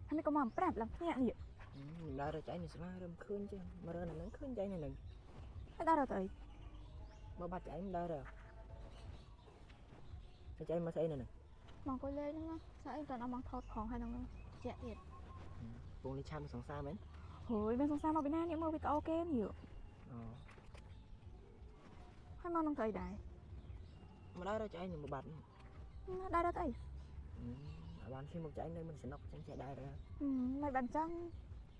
ហើយមិនក៏មកប្រាប់ឡើងភ្ញាក់នេះ មិនដើររកចៃនៅស្លារឹមឃើញចេះមករកនៅហ្នឹងឃើញចៃនៅហ្នឹង ហើយដើររកទៅអី មកបាត់ចៃមិនដើររកចៃមកស្អីនៅហ្នឹង មកអង្គុយលេងហ្នឹងស្អីតើដល់មកថតផងហើយហ្នឹងជាក់ទៀត ពងលេឆាមសង្សារមែន ហើយមានសង្សារមកពីណានេះមើលវីដេអូគេនេះ អូ ហើយមកនឹងទៅអីដែរ មកដើររកចៃនឹងមកបាត់ ដើររកទៅអី អត់បានឃើញមកចៃនៅមិនសំណុកចឹងចេះដើររក មិនបានចឹង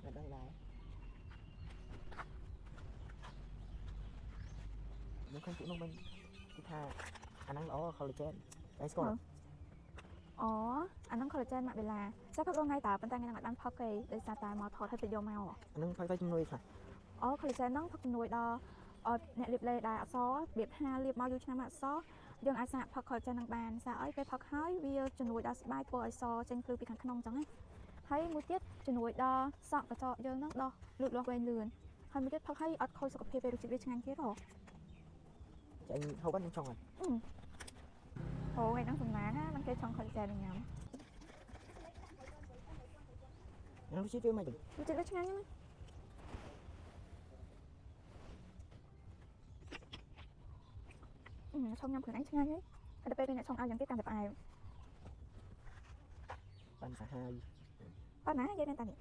មិនដឹងដែរខ្ញុំឃើញពួកនោះមិនគេថាអាហ្នឹងល្អ collagen ឯងស្គាល់ អូអាហ្នឹង collagen ម៉ាក់បេឡាចាផឹករាល់ថ្ងៃតើប៉ុន្តែថ្ងៃហ្នឹងអត់បានផឹកទេដោយសារតែមកថតឲ្យទៅយកមក អាហ្នឹងផឹកទៅជំនួយខ្លះ អូ collagen ហ្នឹងផឹកជំនួយដល់អ្នកលាបលេដែលអត់សរបៀបថាលាបមកយូរឆ្នាំអត់សយើងអាចសាកផឹក collagen ហ្នឹងបានសាកអីពេលផឹកហើយវាជំនួយដល់ស្បែកធ្វើឲ្យសចេញភ្លឺពីខាងក្នុងអញ្ចឹងណាហើយមួយទៀតជំនួយដល់សក់កញ្ចក់យើងហ្នឹងដោះលូតលាស់វែងលឿនហើយមួយទៀតផឹកហើយអត់ខូចសុខភាពទេរសជាតិវាឆ្ងាញ់ទៀតហ៎ ចាញ់ហូបហ្នឹងចង់ហើយ ហូថ្ងៃហ្នឹងសំណាងណាมันគេចង់ collagen ញ៉ាំ រសជាតិវាមិន រសជាតិវាឆ្ងាញ់ណាស់ឆុងញ៉ាំខ្លួនឯងឆ្ងាញ់ហើយតែពេលអ្នកឆុងឲ្យយ៉ាងទៀតកាន់តែផ្អែម បានសាហាយ ប៉ុណ្ណានិយាយមែនតានេះ